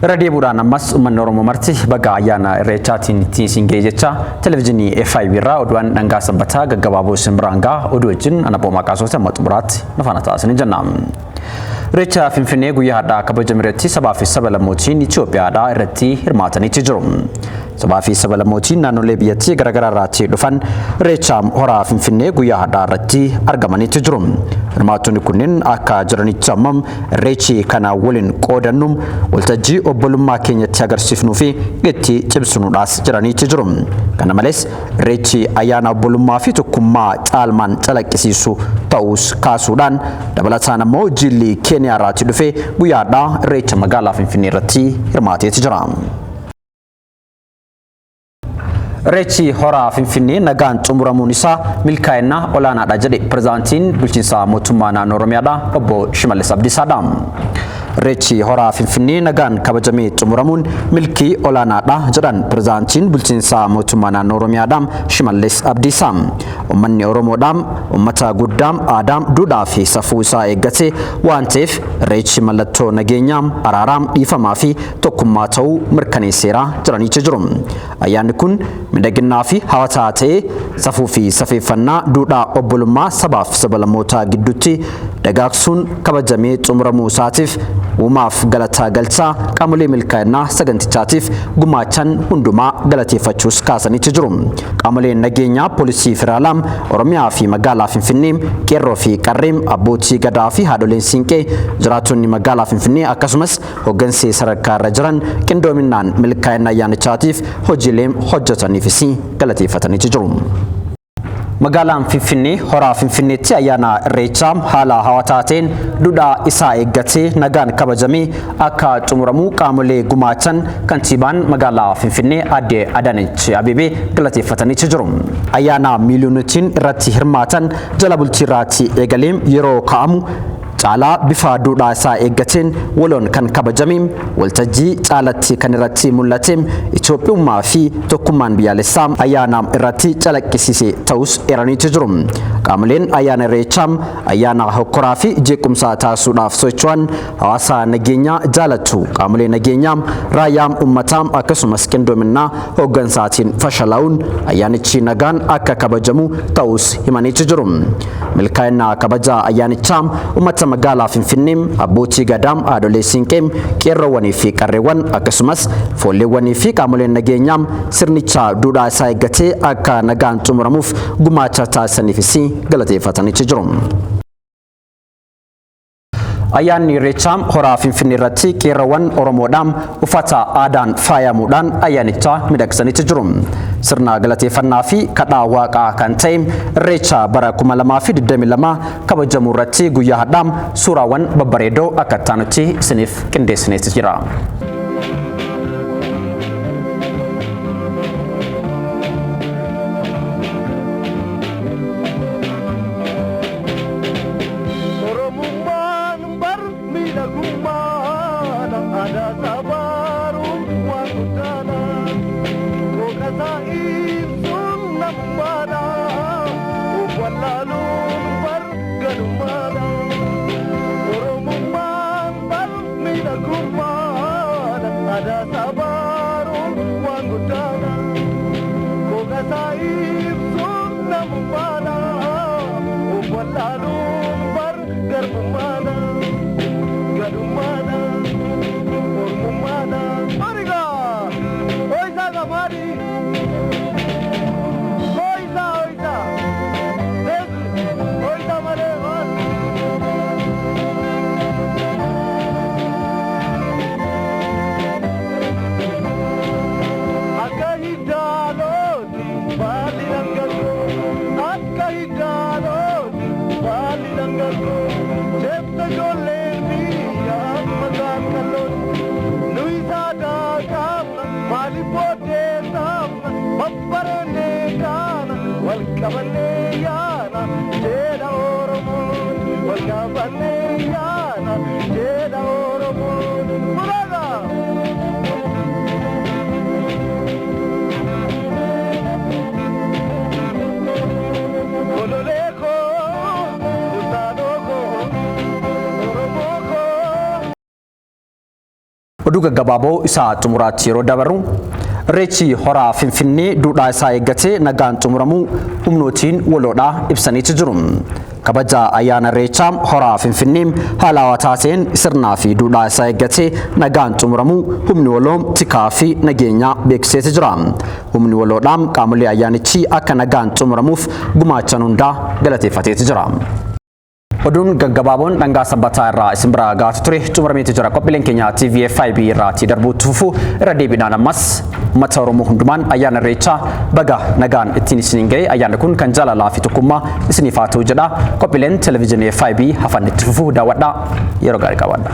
Irra deebuudhaan ammas uummanni Oromoo marti baga ayyaana Irreechaatiin ittiin isin ga'e jecha televezyiinii FIB irraa oduuwwan dhangaa sanbataa gaggabaaboo isin biraan ga'a oduu wajjin ana Boomaa Qaasooti amma xumuraatti nu faana ta'aa isin jenna. Irreecha Finfinnee guyyaa har'aa kabajame irratti sabaa fi saba lammootiin Itoophiyaadhaa irratti hirmaataniitti jiru. Sabaa fi saba lammootiin naannolee biyyattii garaagaraa irraatii dhufan Irreecha horaa Finfinnee guyyaa har'aa irratti argamaniitti jiru. Hirmaattonni kunneen akka jiranitti ammam Irreechi kana waliin qoodannu waltajjii obbolummaa keenyatti agarsiifnuu fi itti cimsinuudhaas jiraniitti jiru. Kana malees Irreechi ayyaana obbolummaa fi tokkummaa caalmaan calaqqisiisu ta'uus kaasuudhaan dabalataan ammoo jilli Keeniyaa irraatii dhufe guyyaa har'aa Irreecha magaalaa Finfinnee irratti hirmaateeti jira. Irreechi horaa Finfinnee nagaan xumuramuun isaa milkaa'ina olaanaadha jedhe pirezidaantiin bulchiinsa mootummaa naannoo Oromiyaadha obbo Shimallis Abdiisaadha. Irreechi horaa Finfinnee nagaan kabajamee xumuramuun milkii olaanaadha jedhan pirezidaantiin bulchiinsa mootummaa naannoo Oromiyaadha Shimallis Abdiisaa. Uummanni Oromoodha uummata guddaa aadaa, duudhaa fi safuu isaa eeggate waan ta'eef Irreechi mallattoo nageenyaa, araaraa, dhiifamaa fi tokkummaa ta'uu mirkaneesseera jedhaniitu jiru. Ayyaanni kun miidhaginaa fi hawataa ta'ee safuu fi safeeffannaa duudhaa obbolummaa sabaaf sablammootaa gidduutti dagaagsuun kabajamee xumuramuu isaatiif uumaaf galataa galchaa qaamolee milkaa'inaa sagantichaatiif gumaachan hundumaa galateeffachuus kaasaniitu jiru. Qaamoleen nageenyaa poolisii federaalaa Oromiyaa fi magaalaa Finfinnee, qeerroo fi qarree, abbootii gadaa fi haadholeen siinqee, jiraattonni magaalaa Finfinnee akkasumas hoggansi sadarkaa irra jiran qindoominaan milkaa'ina ayyaanichaatiif hojiilee hojjetaniifis galateeffataniitu jiru. Magaalaan Finfinnee horaa Finfinneetti ayyaana Irreechaa haala hawataa ta'een duudhaa isaa eeggatee nagaan kabajamee akka xumuramu qaamolee gumaachan kantiibaan magaalaa Finfinnee aadde Adaanech Abeebee galateeffataniitu jiru. Ayyaana miiliyoonitiin irratti hirmaatan jala bultii irraatti eegalee yeroo ka'amu caalaa bifa duudhaa isaa eeggateen waloon kan kabajame waltajjii caalatti kan irratti mul'ate Itoophiyummaa fi tokkummaan biyyaalessaa ayyaana irratti calaqqisiise ta'us eeraniitu jiru. Qaamoleen ayyaana Irreechaa ayyaana hokkoraa fi jeequmsaa taasisuudhaaf socho'an hawaasa nageenyaa jaalatu qaamolee nageenyaa raayyaa uummataa akkasumas qindoominaa hooggansaatiin fashalaa'uun ayyaanichi nagaan akka kabajamu ta'us himaniitu jiru. Milkaa'ina kabaja ayyaanichaa uummata magaalaa Finfinnee, abbootii gadaa, haadholee siinqee, qeerroowwanii fi qarreewwan akkasumas foolleewwanii fi qaamoleen nageenyaa sirnicha duudhaa isaa eeggatee akka nagaan xumuramuuf gumaacha taasisaniifis galateeffataniitu jiru. Ayyaanni Irreechaa horaa Finfinnee irratti qeerroowwan Oromoodhaan uffata aadaan faayamuudhaan ayyaanicha miidhagsaniitu jiru. Sirna galateeffannaa fi kadhaa waaqaa kan ta'e Irreecha bara 2022 kabajamu irratti guyyaa har'aa suuraawwan babbareedoo akka itti isiniif qindeessineeti jira. Oromummaan bar miidhagummaadha aadaa sabaaruun waan guddaadha. Qooqasaa ibsuun namummaadha. Of wallaaluun bar ganummaadha. Oromummaan bar miidhagummaadha aadaa sabaaruun waan guddaadha. Qooqasaa ibsuun namummaadha. Of wallaaluun bar garbummaadha. Gadummaadha. Ormummaadha. Origa! Oisa gamari! Oisa, oisa! Oisa malee maal? Akka hiddaalooti baalli dhangal'oo. Akka hiddaalooti baalli dhangal'oo. Jette ijoolleen biyya amma qallooti. Nu isaadaa qabna maaliif booddee taafna babbareennee kaana wal qabannee yaana jedha Oromoon wal qabannee yaana jedha Oromoon. Muraasa! Kololee koo, kutaanoo koo, Oromoo koo. Oduu Oduu gaggabaaboo isaa xumuraatti yeroo dabarru, Irreechi Horaa Finfinnee duudhaa isaa eeggatee nagaan xumuramuu humnootiin waloodhaa ibsaniiti jiru. Kabaja ayyaana Irreechaa Horaa Finfinnee haala hawwataa ta'een sirnaa fi duudhaa isaa eeggatee nagaan xumuramuu humni waloo tikaa fi nageenyaa beeksiseeti jira. Humni waloodhaa qaamolee ayyaanichi akka nagaan xumuramuuf gumaachan hundaa galateeffateeti jira. Oduun gaggabaaboon dhangaa sanbataa irraa isin biraa gaatu ture xumurameeti jira. Qophiileen keenya TV FIB irraatii darbuutti fufu. Irra deebiidhaan ammas uummata Oromoo hundumaan ayyaana Irreechaa baga nagaan ittiin isiniin ga'e, ayyaanni kun kan jaalalaa fi tokkummaa isiniif haa ta'u jedha. Qophiileen televezyiinii FIB hafan itti fufu daawwadhaa, yeroo gaarii qabaadha.